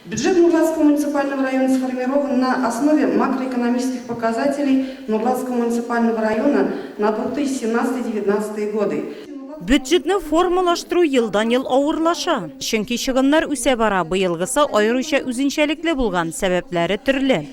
Бюджет Нурлатского муниципального района сформирован на основе макроэкономических показателей Нурлатского муниципального района на 2017-2019 годы. Бюджетны формалаштыру елдан-ел авырлаша, чөнки чыгымнар үсә бара, быелгысы аеруча үзенчәлекле булган, сәбәпләре төрле.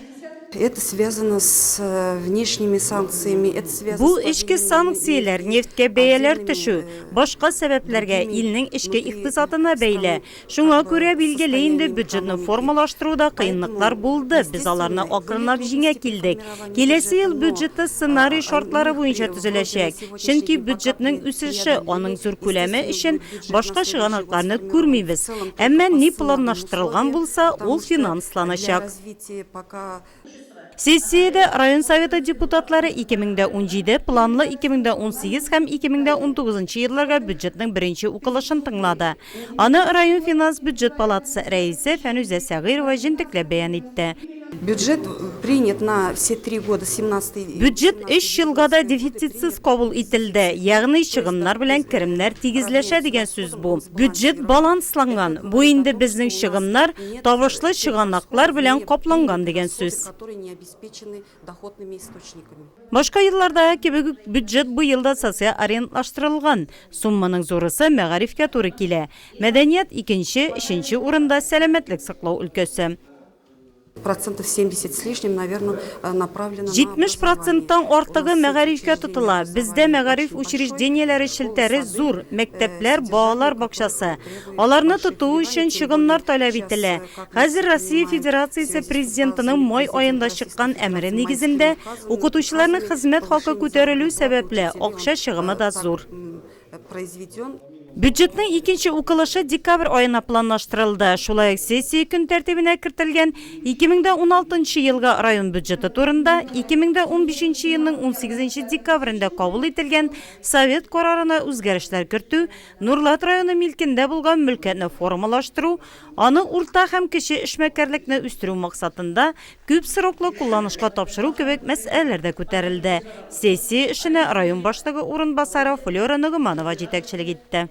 Это связано с э, внешними санкциями, это связано Бу эчке санкцияләр, нефтькә бәяләр төшү, башка сәбәпләргә, илнең эчке икътисадына бәйле. Шуңа күрә, билгеле инде, бюджетны формалаштыруда кыенлыклар булды, без аларны акрынлап җиңә килдек. Киләсе ел бюджеты сценарий шартлары буенча төзеләчәк, чөнки бюджетның үсеше, аның зур күләме өчен башка чыганакларны күрмибез. Әмма ни планлаштырылган булса, ул финансланачак. Сессиядә район Советы депутатлары 2017, планлы 2018 һәм 2019 елларга бюджетның беренче укылышын тыңлады. Аны район финанс-бюджет палатасы рәисе Фәнүзә Сәгыйрова җентекләп бәян итте. Бюджет принят на все три года, 17 Бюджет өч елга да дефицитсыз кабул ителде, ягъни чыгымнар белән керемнәр тигезләшә дигән сүз бу. Бюджет балансланган, бу инде безнең чыгымнар табышлы чыганаклар белән капланган дигән сүз. Башка еллардагы кебек үк бюджет быел да социаль ориентлаштырылган. Сумманың зурысы мәгарифкә туры килә. Мәдәният, икенче, өченче урында, сәламәтлек саклау өлкәсе. Процентов 70 с лишним, наверное, э, направлено 70 проценттан артыгы мәгарифкә тотыла. Бездә мәгариф учреждениеләре челтәре зур, мәктәпләр, балалар бакчасы. Аларны тоту өчен чыгымнар таләп ителә. Хәзер Россия Федерациясе Президентының май аенда чыккан әмере нигезендә, укытучыларның хезмәт хакы күтәрелү сәбәпле, акча чыгымы да зур. Произведен. Бюджетның икенче укылышы декабрь аена планлаштырылды. Шулай ук сессия көн тәртибенә кертелгән 2016 нчы елга район бюджеты турында 2015 нче елның 18 нче декабрендә кабул ителгән Совет карарына үзгәрешләр кертү, Нурлат районы милкендә булган мөлкәтне формалаштыру, аны урта һәм кече эшмәкәрлекне үстерү максатында күп сроклы кулланышка тапшыру кебек мәсьәләләр дә күтәрелде. Сессия эшенә район башлыгы урынбасары Флера Ногманова җитәкчелек итте.